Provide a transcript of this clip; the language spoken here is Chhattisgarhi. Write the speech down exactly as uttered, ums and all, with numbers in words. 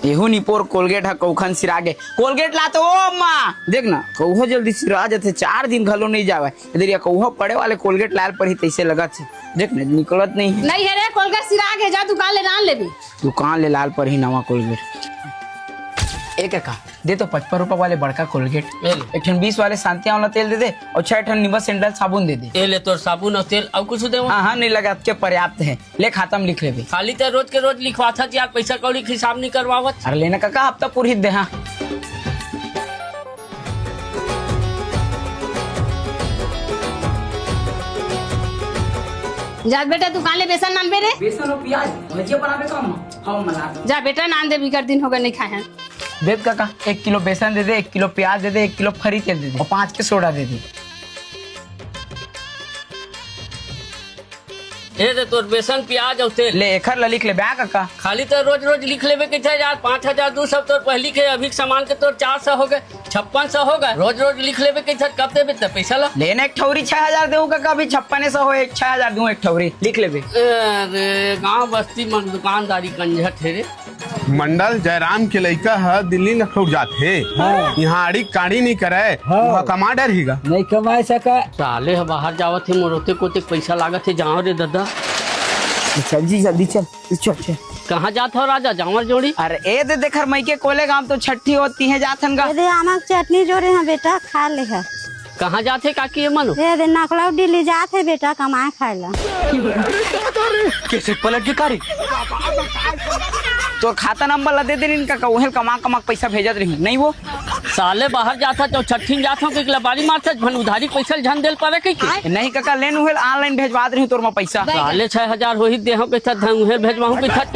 एहू निपोर कोलगेट ह कउखन सिरा गे। कोलगेट ला तो ओ अम्मा, देख ना, कउहो जल्दी सिरा जथे, चार दिन घलो नइ जावय। इधर या कउहो पड़े वाले कोलगेट लाल पर ही तइसे लगत हे। देख ना, निकलत नइ हे। नइ हे रे, कोलगेट सिरा गे, जा दुकान ले नान लेबे। दुकान ले लाल पर ही नवा कोलगेट। ए कका, दे तो पचपन रुपया वाले बड़का कोलगेट। ए ले। एक ठन बीस वाले शांति आंवला तेल दे दे अउ छह ठन निम्बा सेंडल साबुन दे दे। ए ले तोर साबुन अउ तेल, अउ कुछु देवं? हाँ, हाँ, नइ लगा, अतके पर्याप्त हे। ले, खाता म लिख लेबे। खाली ते रोज के रोज लिखवाथस यार, पइसा कौड़ी के हिसाब नइ करवावत। अरे ले ना कका, हफ्ता पूरही दे, हाँ। जा बेटा, दुकान ले बेसन नानबे रे। बेसन अउ पियाज, भजिया बनाबे का अम्मा? हाँ, अम्मा, ला दो। जा बेटा, नान दे, बिकट दिन होगे नइ खाए हन। दे कका, एक किलो बेसन दे दे, एक किलो पियाज दे दे, एक किलो फरी तेल दे दे अउ पाँच के सोडा दे दे। ए दे तोर बेसन, पियाज अउ तेल। ले, एखर ला लिख लेबे, आ कका। खाली तो रोज रोज लिख लेबे कहिथे यार, पाँच हजार दू सौ तोर पहिली के, अभी के सामान के तोर चार सौ होगे, छप्पन सौ होगे। रोज रोज लिख लेबे कहिथे, कब देबे ते पइसा ला? ले ना एक ठउरी छह हजार देहूँ कका, अभी छप्पने सौ होगे, छह हजार दूँ एक ठउरी, लिख लेबे। अरे, गांव बस्ती म दुकानदारी कंझट हे रे। मंडल, जयराम के लइका ह दिल्ली नखलौर जात हे। हाँ। इहाँ आड़ी काड़ी नइ करय, हाँ। उहाँ कमा डरही गा। नइ कमाए सका। साले ह बाहर जावत हे, मोर ओतेक ओतेक पइसा लागत हे, जावं रे ददा। चल जी, जल्दी चल, चल, चल। कहाँ जात हव राजा, जांवर जोड़ी? अरे ए दे, देख हर मइके कोले गांव तो छट्ठी होत, तिहें जात हन गा। ए दे, आमा के चटनी जोरे हंव बेटा, खा ले ह। कहाँ जात हे काकी ए मनो? ए दे, नखलौर दिल्ली जात हे बेटा, कमाए खाए ला। कैसे पलट के कारी? तोर खाता नंबर ला दे दे रिन कका, उहें कमा कमा के पइसा भेजत रही। नहीं वो? साले बाहर जात हस, चौछट्ठी म जात हंव, कहिके लबारी मारथस, झन उधारी पइसा ल झन दे ल पावे कहिके। नहीं कका, ले न उहें online भेजवा दे रही तोर म पइसा। साले छह हजार होही देहंव कहिथस, झन उहें भेजवाहूं कहिथस।